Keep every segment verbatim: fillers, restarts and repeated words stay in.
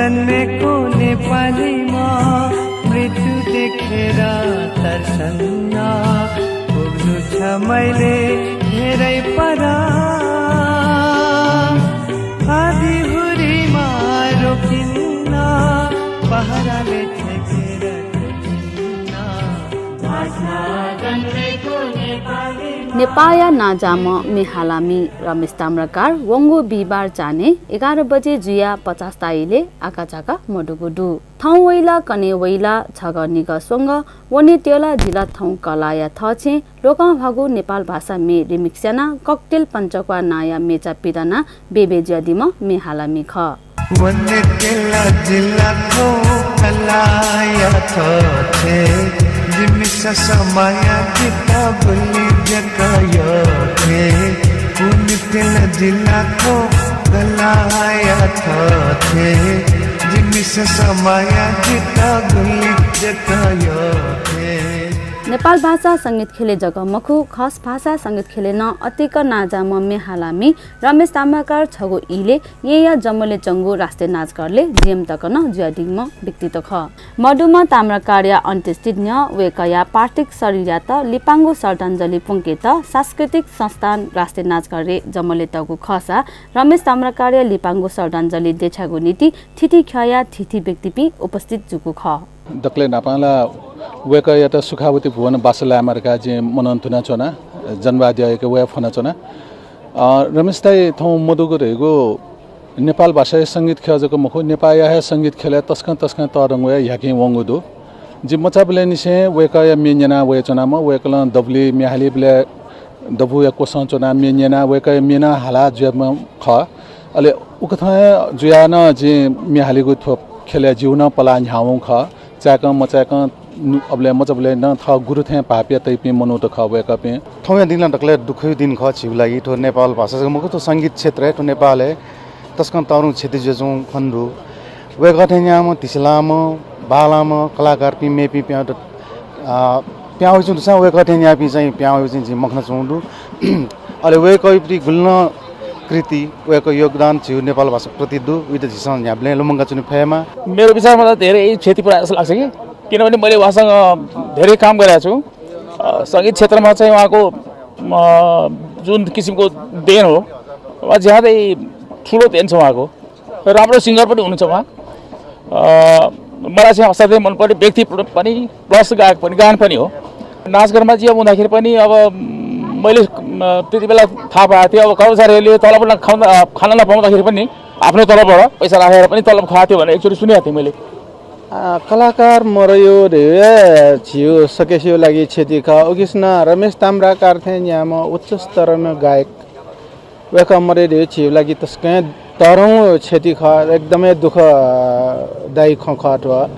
जन्मेको नेपालीमा मृत्यु देखेर तर्सन्न, पुग्नु छ मैले धेरै पर। आधी हुरीमा रोकिन्न, पहराले छेकेर रोकिन्न, भाषा जन्मेको नेपालीमा। नेपाःया नांजाःम्ह म्ये हालामि रमेश ताम्राकार वंगु बिहिबार चान्हय् एघार बजे जुयाः पचास ता इलय् आकाझाका मदुगु दु। थौं वइला, कन्हय् वइला, छगः निगः स्वंगः, वने त्यला जिला थौं कलाःया थःछेँ, लोकंह्वाःगु नेपाल भाषा म्ये remix यानाः ककटेल पञ्चक्वाः नांया म्येचा पिदनाः बेबे जुयादीम्ह म्ये हालामि खः। वने त्यला जिला थौं कलाःया थःछेँ, जिमिसं समाया जितः गुलि जक यःथें। वने त्यला जिला थौं कलाःया थःछेँ, जिमिसं समाया जितः गुलि जक यःथें। नेपाल भाषा संगीत ख्यलय् जक मखु, खस भाषा संगीत ख्यलय् नं अतिक नांजाःम्ह म्ये हालामि रमेश ताम्राकार छगू इलय् येँया जमलय् च्वंगु राष्ट्रिय नाचघरलय् जीएम तक नं जुयादीम्ह व्यक्तित्व खः। मदुम्ह ताम्राकारया अन्त्येष्टि न्ह्यः वय्कःया पार्थिव शरीरयात लिपांगु श्रद्धाञ्जली प्वंकेत सांस्कृतिक संस्थान राष्ट्रिय नाचघरय् जमलय् तःगु खःसा रमेश ताम्राकारया लिपांगु श्रद्धाञ्जली देछायेगु निंतिं थीथी ख्यःया थीथी व्यक्तिपिं उपस्थित जूगु खः। दकलय् न्हापां ला वय्कःयात सुखावती भुवन बास लायेमा धकाः जिं मनंतुना च्वना, जनवाद्य याके वया फ्वना च्वना। अ, रमेश दाइ थौं मदुगु धइगु नेपाल भाषाया संगीत ख्यः जक मखु, नेपाःया हे संगीत ख्यलय् तसकं तसकं तःधंगु हे ह्याकें वंगु दु। जि मचाबलय् निसें वय्कःया म्ये न्यना वयाच्वनाम्ह, वय्कलं दबुलिइ म्ये हालीबलय् दबूया क्वसं च्वनाः म्ये न्यनाः वय्कःया म्ये नं हाला जुयाम्ह खः। अले उकथं हे जुयाः नं जिं म्ये हालीगु थ्व ख्यलय् जिगु नं पलाः न्ह्यावंगु खः। चाय्कं मचाय्कं नु-, अबलय् मचाबलय् नं थः गुरु थें भाःपिया तइपिं मनूत खः वय्कःपिं। थौंया दिं ला दकलय् दुःखया दिं खः झीगु लागि। थ्व नेपाल भाषा जक मखु, थ्व संगीत क्षेत्रय्, थ्व नेपालय् तसकं तःधंगु क्षति जुयाच्वंगु खने दु। वय्कः थें न्याम्ह, धिसिलाःम्ह, बांलाःम्ह कलाकारपिं मेपिं पिहां, अ, पिहां वइच्वंगु दुसां वय्कः थें न्याःपिं चाहिँ पिहां वइगु चाहिँ जिं मखनाच्वंगु दु। अले वय्कःया प्रति गुलि नं कृति, वय्कःया योगदान झीगु नेपाल भाषा प्रति दु, उइत झीसं न्ह्याबलें लुमंकाच्वने फयेमा। मेरो विचारमा त धेरै क्षति पुरा जस्तो लाग्छ कि, किनभने मैले उहाँसँग धेरै काम गरेको छु। अ, संगीत क्षेत्रमा चाहिँ उहाँको, अ, जुन किसिमको देन हो, वा ज्यादै ठुलो देन छ उहाँको। राम्रो सिङ्गर पनि हुनुहुन्छ उहाँ। अ, मलाई चाहिँ असाध्यै मनपर्ने व्यक्ति पनि, प्लस गायक पनि, गायन पनि हो। नाचघरमा जिएम हुँदाखेरि पनि अब, म, मैले, म, त्यति बेला थाहा पाएको थिएँ, अब कर्मचारीहरूले तलब न-, खान, अ, खान नपाउँदाखेरि पनि आफ्नो तलबबाट पैसा राखेर पनि तलब खाएको थियो भनेर एकचोटि सुनेको थिएँ मैले। आ, कलाकार मरयो धइगु हे झीगु सकेसिया लागि क्षति खः। उकिसनं रमेश ताम्राकार थें न्याम्ह उच्च स्तरम्ह गायक वय्कः मरयो धइगु झीगु लागि तसकं हे तःधंगु क्षति खः। एकदमै दुःखदायी खँ खः थ्व।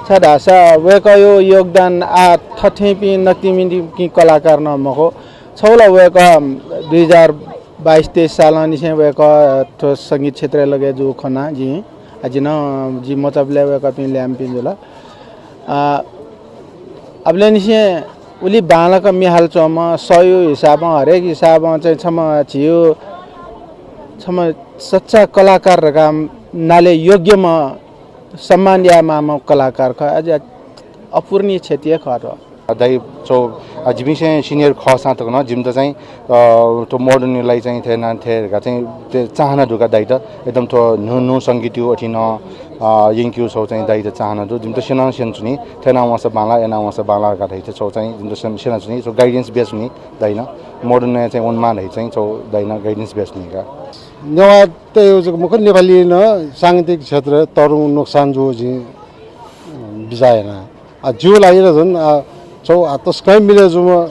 छाय्धाःसा वय्कःया योगदान आः थथेंपिं नकतिनि कलाकार नं मखु। छगू ला वय्कः दुई हजार बाइस तेइस सालंनिसें वय्कः थ्व संगीत क्षेत्रय् लगे जूगु खना जिं। आ, जि नं, जि मचाबलय् वय्कःपिं ल्याय्म्हपिं जुल। आ, अबलय्निसें उलि बांलाक म्ये हालाच्वंम्ह, सःया हिसाबं, हरेक हिसाबं चाहिँ छम्ह झीगु, छम्ह सच्चा कलाकार धकाः नाले योग्यम्ह, सम्मान यायेमाःम्ह कलाकार खः। अझ अपूरणीय क्षति हे खः थ्व। दाइ छगू, अ, जिमिसें senior खःसां तक नं जिमित चाहिँ, अ, थ्व modern-या लागि चाहिँ थथे याना थथे धकाः चाहिँ थथे चाहना दु का दाइत। एकदम थ्व न्हू न्हू संगीतया अथे नं, अ, यंकेगु छगू चाहिँ दाइत चाहना दु। जिमित स्यना स्यनाच्वनी, थथे याना वंसा बांलाः, याना वंसा बांलाः धकाः धाइगु छगू चाहिँ जिमित स्यना, स्यनाच्वनी, छगू guidance बियाच्वनी दाइनं। Modern-य् चाहिँ वनेमाः धाइगु चाहिँ छगू दाइनं guidance बियाच्वनी का। नेवाःतय् जक मखु, नेपालीं नं सांगीतिक क्षेत्रय् तःधंगु नोक्सान जूगु जिं बिचाः याना। आ, जिगु लागि ला झन्, आ, छगू, आ, तसकं मिले जूम्ह,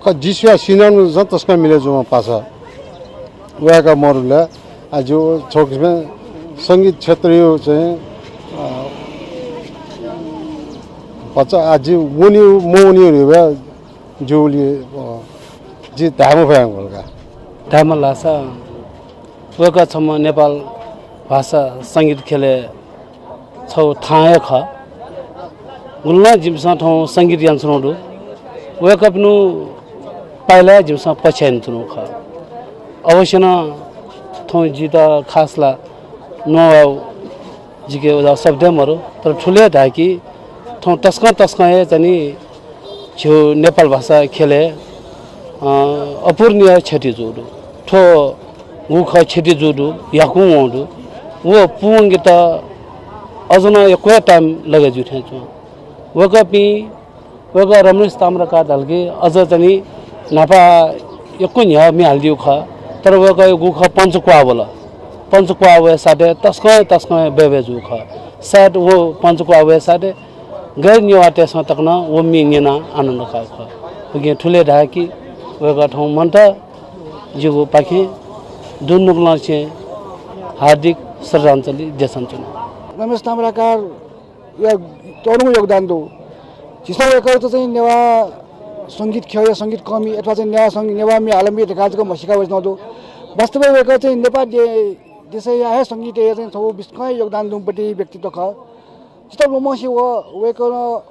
क-, जि स्वयाः senior-नं झन् तसकं मिले जूम्ह पासा। वय्कः मरुबलय्, आ, जिगु छगू किसिमं संगीत क्षेत्रया चाहिँ, आ, भचा, आ, जि वनी मवनी धइगु जिगु लि, अ, जि धाये मफयेगु का। धायेमाल धाःसा वय्कः छम्ह नेपाल भाषा संगीत ख्यलय् छगू थां हे खः। गुलि नं जिमिसं थौं संगीत यानाच्वनागु दु। वय्कःपिनिगु पाइलाया जिमिसं पछ्याः यानाच्वनागु खः। अवश्य नं थौं जितः खास ला नवायेगु जिके उदा शब्द मरु, तर थुले धाय्‌कि थौं तसकं तसकं हे चाहिँ नि झीगु नेपाल भाषा ख्यलय्, अ, अपूरणीय क्षति जू दु। थ्व गुखः क्षति जू दु, ह्याकुं वं दु। व पूवंकेत अझ नं यक्व time लगे जू थें च्वं। वय्‌कःपिं वय्‌कः रमेश ताम्राकार धाल कि अझ चाहिँ नि न्हापा यक्व न्ह्यः म्ये हालादीगु खः, तर वय्‌कःया गुखः पञ्चक्वाः वल। पञ्चक्वाः वये साथय् तसकं हे, तसकं हे बय्‌बय् जूगु खः। सायद व पञ्चक्वाः वये साथय् गैर नेवाःतय्‌सं तक नं व म्ये न्यनाः आनन्द काःगु खः। उकिं थुलि धाये कि वय्‌कः थौं मन्त जिगु पाखें दुनुगलंनिसें हार्दिक श्रद्धाञ्जली देछानाच्वना। रमेश ताम्राकार या तःधंगु योगदान दु। झीसं वय्‌कःयात चाहिँ नेवाः संगीत ख्यःया संगीत कर्मी अथवा चाहिँ नेवाः संगीत, नेवाः म्ये हालाम्ह धकाः जक म्हसीका वयाच्वनागु दु। वास्तवय् वय्‌कः चाहिँ नेपाः दे-, देशया हे संगीतय् चाहिँ छगू बिस्कं योगदान दुम्ह व्यक्तित्व खः। जितः ल्वःमंसे व वय्‌कलं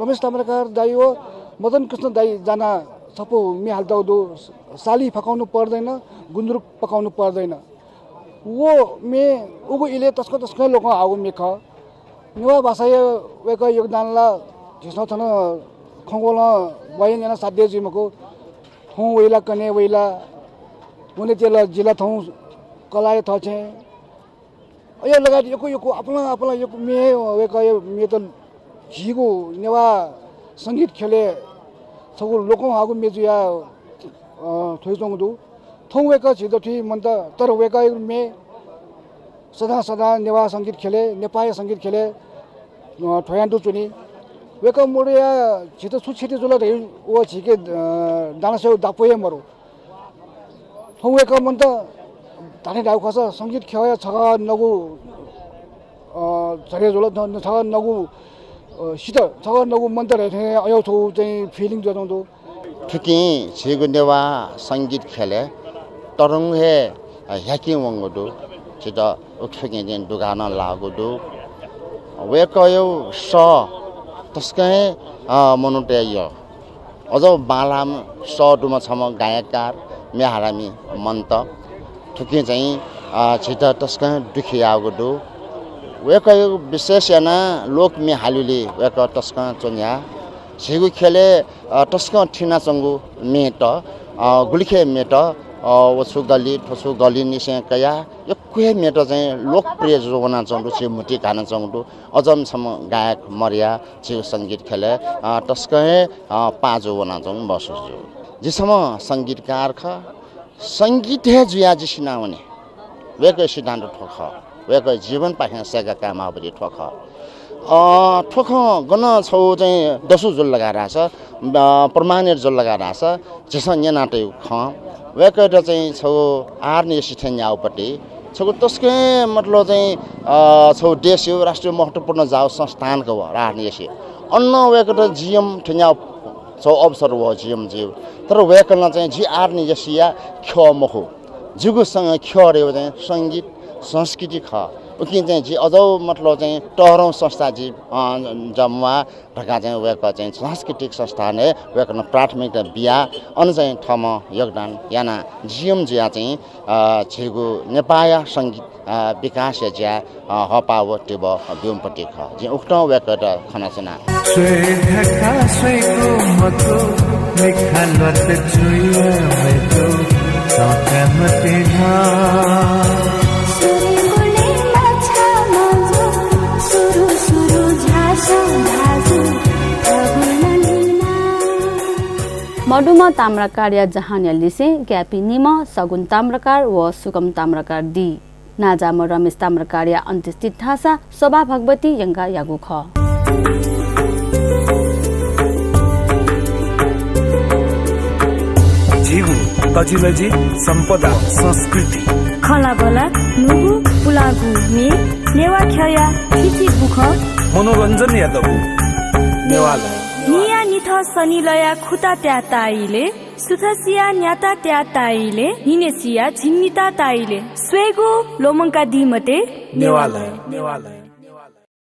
रमेश ताम्राकार दाइ व मदन कृष्ण दाइ जानाः छपु म्ये हालातःगु दु। साली फकाउनु पर्दैन, गुन्द्रुक पकाउनु पर्दैन। व म्ये उगु इलय् तसकं तसकं लोकं हाःगु म्ये खः। नेवाः भाषाया वय्‌कःया योगदान ला झीसं थन खंग्वलं बयान याना साध्य जुइ मखु। थौं वइ ला, कन्हय् वइ ला, वनेत्यः ला, जि ला थौं कलाःया थःछेँ। अय् लगायत यक्व यक्व आपालं आपालं यक्व म्ये हे वय्‌कःया म्येत झीगु नेवाः संगीत ख्यलय् छगू लोकं हाःगु म्ये जुयाः, अ, थ्वयाच्वंगु दु। थौं वय्‌कः झीत थुइ मन्त, तर वय्‌कःया म्ये सदां सदां नेवाः संगीत ख्यलय्, नेपाःया संगीत ख्यलय्, अ, थ्वयां तुं च्वनी। वय्‌कः मदुयाः झीत छु क्षति जुल धइ व झीके, अ, दाना स्वयेगु दापू हे मरु। थौं वय्‌कः मन्त धात्थें धायेगु खःसा संगीत ख्यःया छगः नगु, अ, झरे जुल, न-, छगः नगु, अ, सित, छगः नगु मन्त धइथें अय् थ्व चाहिँ feeling जुयाच्वंगु दु। थुकिं झीगु नेवाः संगीत ख्यलय् तःधंगु हे, अ, ह्याकिं वंगु दु। झीत उकिं चाहिँ दुघाः नं लाःगु दु। वय्‌कःया सः तसकं हे, अ, मनूतय्‌या अझ बांलाःम्ह सः दुम्ह छम्ह गायककार, म्ये हालामि मन्त। थुकिं चाहिँ, अ, झीत तसकं दुःख याःगु दु। वय्‌कःया विशेष यानाः लोक म्ये हालाबलय् वय्‌कः तसकं च्वन्ह्याः झीगु ख्यलय्, अ, तसकं थिनाच्वंगु म्येत, अ, गुलिखे म्येत, अ, व छु गल्ली, थ्व छु गल्लीनिसें कयाः यक्व हे म्येत चाहिँ लोकप्रिय जुयावनाच्वंगु दु, झी म्हुतुइ घानाच्वंगु दु। अझ छम्ह गायक मदयाः झीगु संगीत ख्यलय्, अ, तसकं हे, अ, पाः जुयावनाच्वंगु महसुस जू। जि छम्ह संगीतकार खः, संगीत हे जुयाः जि सिनावने। वय्‌कःया सिद्धान्त थ्व खः, वय्‌कःया जीवनपाखें सय्‌का कायेमाःगु थ्व खः। अ, थ्व खँ गन छगू चाहिँ दसु जुल धकाः धाःसा, अ, प्रमाणित जुल धकाः धाःसा, झीसं न्यनातयागु खँ। वय्‌कःयात चाहिँ छगू आर एन ए सी थें न्याःगु पति, छगू तसकं मतलब चाहिँ, अ, छगू देशया राष्ट्रिय महत्त्वपूर्ण जाःगु संस्थान खः व आर एन ए सी। अन वय्‌कःयात जी एम थें न्याःगु छगू अवसर वः, जी एम जुयाः। तर वय्‌कलं चाहिँ जि आर एन ए सीया ख्यः मखु, जिगु सं-, ख्यः धयागु चाहिँ संगीत, संस्कृति खः। उकिं चाहिँ जि अझ मतलब चाहिँ तःधंगु संस्था जि, अ, जमवा धकाः चाहिँ वय्‌कः चाहिँ सांस्कृतिक संस्थानय् वय्‌कलं प्राथमिकता बियाः अन चाहिँ थःम्हं योगदान यानाः जी एम जुयाः चाहिँ, अ, झीगु नेपाःया संगीत, अ, विकासया ज्याय्, अ, हःपाः व तिबः ब्यूम्ह पति खः। जिं उकथं वय्‌कःयात खनाच्वना। स्वये धकाः स्वयेगु मखु, मिखा ल्वात जुया वयेगु, तंका मते नं। मदुम्ह ताम्राकारया जहानया लिसें ग्याःपिं निम्ह सगुन ताम्राकार व सुगम ताम्राकार दी। नांजाःम्ह रमेश ताम्राकारया अन्त्येष्टि धाःसा शोभा भगवती यंकायागु खः। झीगु तजिलजि सम्पदा संस्कृति। खँल्हाबल्हा न्हूगु पुलांगु म्ये, नेवाः ख्यःया थीथी गुखँ। मनोरञ्जनया दबू नेवालय। न्हियान्हिथं सनिलया खुता त्याः ताः इलय्, सुथसिया न्याता त्याः ताः इलय्, न्हिनय्सिया झिंनिता ताः इलय्। स्वयेगु ल्वःमंकादी मते। नेवालय। नेवालय।